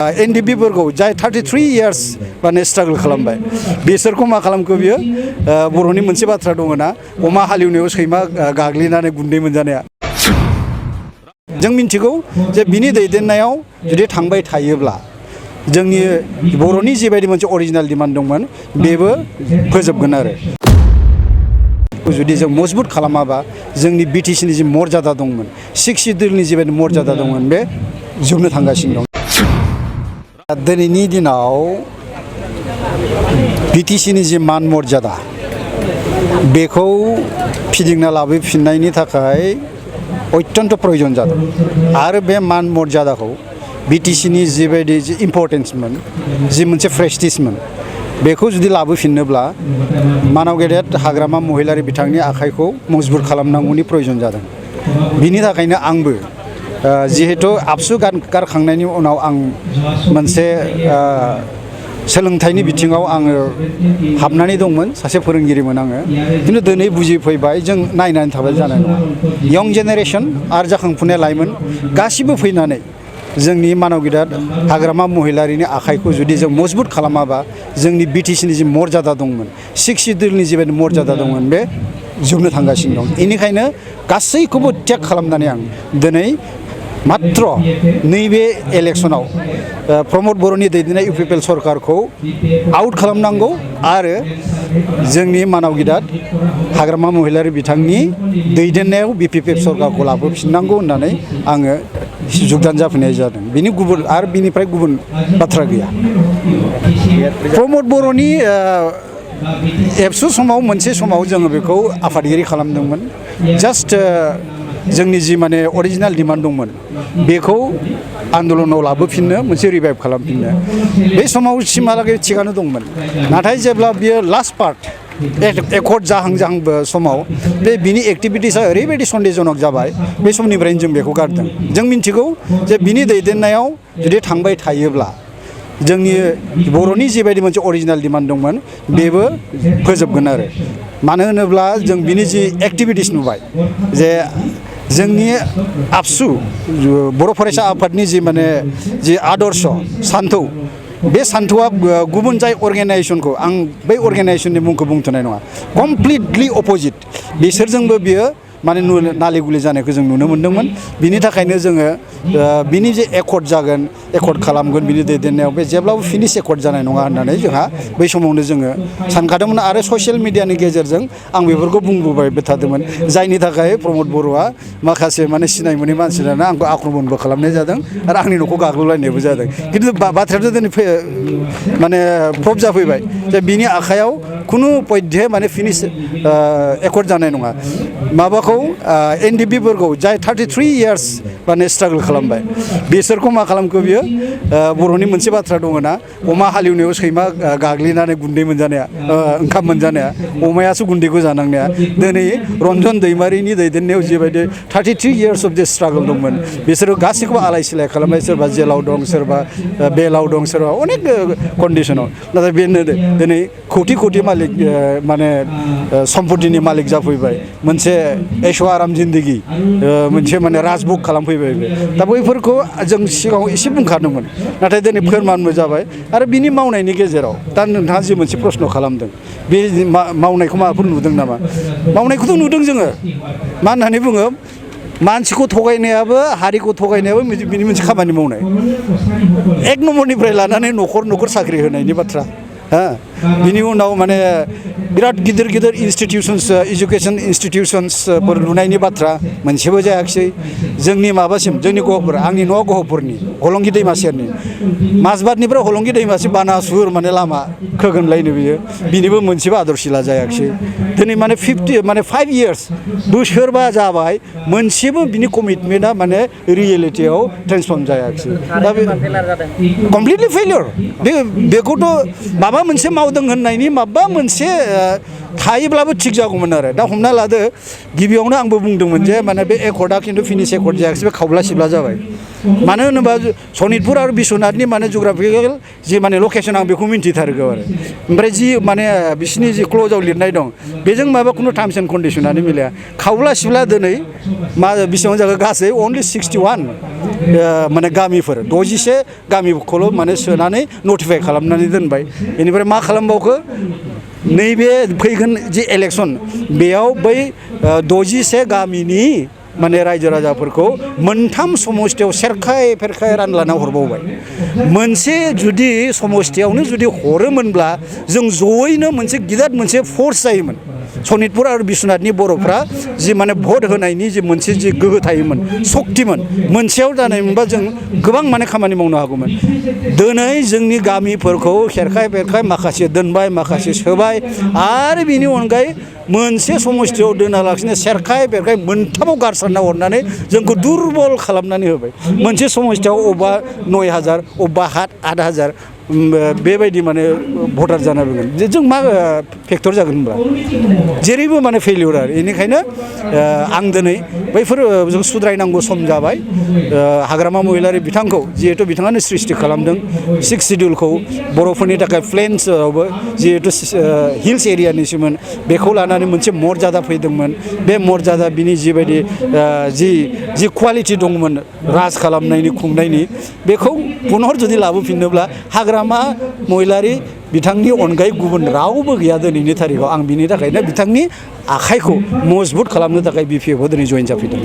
एनडिपिफोरखौ जाय 33 इयार्स माने स्ट्रागल खालामबाय बिसोरखौ मा खालामखो बियो बर'नि मोनसे बाथ्रा दङ ना अमा हालेवनायाव सैमा गाग्लिनानै गुन्दै मोनजानाया जों मिन्थिगौ जे बिनि दैदेननायाव जुदि थांबाय थायोब्ला जोंनि बर'नि जिबायदि मोनसे अरिजिनाल डिमान्ड दंमोन बेबो फोजोबगोन आरो जुदि जों मजबुत खालामाबा जोंनि बिटिसिनि जि मर्यादा दंमोन 6 सिडिउलनि जिबायदि मर्यादा दंमोन बे जोबनो थांगासिनो दं दिनैनि दिनाव बिटिसिनि जि मान मर्यादा बेखौ फिदिंना लाबोफिननायनि थाखाय अत्यन्त प्रयोजन जादों आरो बे मान मर्यादाखौ बिटिसिनि जिबायदि जि इम्पर्टेन्समोन जि मोनसे प्रेस्टिजमोन बेखौ जुदि लाबोफिननोब्ला मानाव गेदेर हाग्रामा महिलारि बिथांनि आखाइखौ मजबुत खालामनांगौनि प्रयोजन जादों बिनि थाखायनो आंबो जिहेतु आबसु गारखांनायनि उनाव आं मोनसे सोलोंथाइनि बिथिङाव आङो हाबनानै दंमोन सासे फोरोंगिरिमोन आङो खिन्थु दिनै बुजिफैबाय जों नायनानै थाबाय जानाय नङा यं जेनेरेसन आरो जाखांफुनाय लाइमोन गासिबो फैनानै जोंनि मानाव गेदेर हाग्रामा महिलारिनि आखाइखौ जुदि जों मजबुत खालामाबा जोंनि बिटिसिनि जि मर्यादा दंमोन 6 सिडिउलनि जिबायदि मर्यादा दंमोन बे जोबनो थांगासिनो दं बेनिखायनो गासैखौबो टेक खालामनानै आं दिनै मात्र नैबे इलेक्सनाव प्रमद बर'नि दैदेननाय इउपिपिएल सरकारखौ आउट खालामनांगौ आरो जोंनि मानाव गेदेर हाग्रामा महिलारि बिथांनि दैदेननायाव बिपिपिएल सरकारखौ लाबोफिननांगौ होननानै आङो जुगदान जाफैनाय जादों बिनि गुबुन आरो बिनिफ्राय गुबुन बाथ्रा गैया प्रमद बर'नि एबसु समाव मोनसे समाव जोङो बेखौ आफादगिरि खालामदोंमोन जास्ट जोंनि जि माने अरिजिनाल डिमान्ड दंमोन बेखौ आन्दलनाव लाबोफिननो मोनसे रिभाइभ खालामफिननो बे समाव सिमहालागै थिगानो दंमोन नाथाय जेब्ला बियो लास्ट पार्ट एकर्ड जाहां समाव बिनि एक्टिभिटिसा ओरैबायदि सन्देहजनक जाबाय बे समनिफ्रायनो जों बेखौ गारदों जों मिन्थिगौ जे बिनि दैदेननायाव जुदि थांबाय थायोब्ला जोंनि बर'नि जिबायदि मोनसे अरिजिनाल डिमान्ड दंमोन बेबो फोजोबगोन आरो मानो होनोब्ला जों बिनि जि एक्टिभिटिस नुबाय जे जोंनि आबसु बर' फरायसा आफादनि जि माने जि आदर्श सान्थौ बे सान्थौआ गुबुन जाय अर्गेनाइजेसनखौ आं बै अर्गेनाइजेसननि मुंखौ बुंथ'नाय नङा कमप्लिटलि अपोजिट बिसोरजोंबो बियो माने नाले गुले जानायखौ जों नुनो मोन्दोंमोन बिनि थाखायनो जोङो बिनि जे एकर्ड जागोन एकर्ड खालामगोन बिनि दैदेननायाव बे जेब्लाबो फिनिश एकर्ड जानाय नङा होननानै जोंहा बै समावनो जोङो सानखादोंमोन आरो ससियेल मिडियानि गेजेरजों आं बेफोरखौ बुंबोबाय थादोंमोन जायनि थाखाय प्रमद बर'आ माखासे माने सिनाय मोनै मानसिफोरानो आंखौ आक्रमणबो खालामनाय जादों आरो आंनि न'खौ गाग्लोबलायनायबो जादों खिन्थु बाथ्रायाथ' दिनै माने प्रुफ जाफैबाय जे बिनि आखायाव खुनु पयध्य माने फिनिश एकर्ड जानाय नङा माबाखौ एनडिपिफोरखौ जाय 33 इयार्स माने स्ट्रागल खालामबाय बिसोरखौ मा खालामखो बियो बर'नि मोनसे बाथ्रा दङ ना अमा हालेवनायाव सैमा गाग्लिनानै गुन्दै मोनजानाया ओंखाम मोनजानाया अमायासो गुन्दैखौ जानांनाया दिनै रन्जन दैमारिनि दैदेननायाव जिबायदि 33 इयार्स अफ दि स्ट्रागल दंमोन बिसोरो गासैखौबो आलाय सिलाय खालामबाय सोरबा जेलाव दं सोरबा बेलाव दं सोरबा अनेक कन्डिसनाव नाथाय बेनो दिनै खौथि खौथि मालिक माने सम्पतिनि मालिक जाफैबाय मोनसे ऐश आराम जिन्दगी मोनसे माने राजभोग खालामफैबाय दा बैफोरखौ जों सिगाङाव एसे बुंखादोंमोन नाथाय दिनै फोरमानबो जाबाय आरो बिनि मावनायनि गेजेराव दा नोंथाङा जि मोनसे प्रश्न खालामदों बे मावनायखौ माबाफोर नुदों नामा मावनायखौथ' नुदों जोङो मा होननानै बुङो मानसिखौ थगायनायाबो हारिखौ थगायनायाबो बिनि मोनसे खामानि मावनाय एक नम्बरनिफ्राय लानानै न'खर साख्रि होनायनि बाथ्रा बिनि उनाव माने बिराद गिदिर गिदिर इन्स्टिटिउसन्स एजुकेसन इन्स्टिटिउसन्सफोर लुनायनि बाथ्रा मोनसेबो जायाखिसै जोंनि माबासिम जोंनि गहपुर आंनि न'आ गहपुरनि हलंगि दैमा सेरनि माजबादनिफ्राय हलंगि दैमासिम बानासुर माने लामा खोगोनलायनो बिनिबो मोनसेबो आदर्शिला जायाखिसै दिनै माने 5 इयार्स बोसोरबा जाबाय मोनसेबो बिनि कमिटमेन्टआ माने रियेलिटियाव ट्रेन्सफर्म जायाखिसै दा बे कमप्लिटलि फेलियर बेखौथ' माबा मोनसे मावदों होननायनि माबा मोनसे थायोब्लाबो थिग जागौमोन आरो दा हमना लादो गिबियावनो आंबो बुंदोंमोन जे माने बे एकर्डआ खिन्थु फिनिश एकर्ड जायाखिसै बे खावब्ला सिब्ला जाबाय मानो होनोबा सनितपुर आरो बिश्वनाथनि माने जुग्राफिकेल जि माने लकेसन आं बेखौ मिन्थिथारगौ आरो ओमफ्राय जि माने बिसिनि जि क्ल'जआव लिरनाय दं बेजों माबा खुनु टार्म्स एन्ड कन्डिसनानो मिलाया खावला सिबला दिनै मा बेसेबां जागोन गासै अनलि 61 माने गामिफोर 61 गामिखौल' माने सोनानै नटिफाइ खालामनानै दोनबाय बेनिफ्राय मा खालामबावखो नैबे फैगोन जि इलेक्सन बेयाव बै 61 गामिनि माने रायजो राजाफोरखौ मोनथाम समस्थियाव सेरखाय फेरखाय रानलाना हरबावबाय मोनसे जुदि समस्थियावनो जुदि हरोमोनब्ला जों जयैनो मोनसे गिदिर मोनसे फर्स जायोमोन सनितपुर आरो बिश्वनाथनि बर'फ्रा जि माने भट होनायनि जि मोनसे जि गोहो थायोमोन सक्तिमोन मोनसेयाव जानायमोनबा जों गोबां माने खामानि मावनो हागौमोन दिनै जोंनि गामिफोरखौ खेरखाय बेरखाय माखासे दोनबाय माखासे सोबाय आरो बिनि अनगायै मोनसे समस्थियाव दोनालासिनो सेरखाय बेरखाय मोनथामाव गारसारना हरनानै जोंखौ दुरबल खालामनानै होबाय मोनसे समस्थियाव अबेबा 9000 अबेबा 8000 बेबायदि माने भटार जाना फैगोन जों मा फेक्टर जागोन होनबा जेरैबो माने फेलियर आरो बेनिखायनो आं दिनै बैफोर जों सुद्रायनांगौ सम जाबाय हाग्रामा महिलारि बिथांखौ जिहेतु बिथाङानो सृष्टि खालामदों 6 शिडिउलखौ बर'फोरनि थाखाय प्लेन्सआवबो जिहेतु हिल्स एरियानिसोमोन बेखौ लानानै मोनसे मर्यादा फैदोंमोन बे मर्यादा बिनि जिबायदि जि क्वालिटि दंमोन राज खालामनायनि खुंनायनि बेखौ पुनः जुदि लाबोफिननोब्ला हाग्रामा महिलारि बिथांनि अनगायै गुबुन रावबो गैया दिनैनि थारिखआव आं बिनि थाखायनो बिथांनि आखाइखौ मजबुत खालामनो थाखाय BPF दिनै जइन जाफैदों।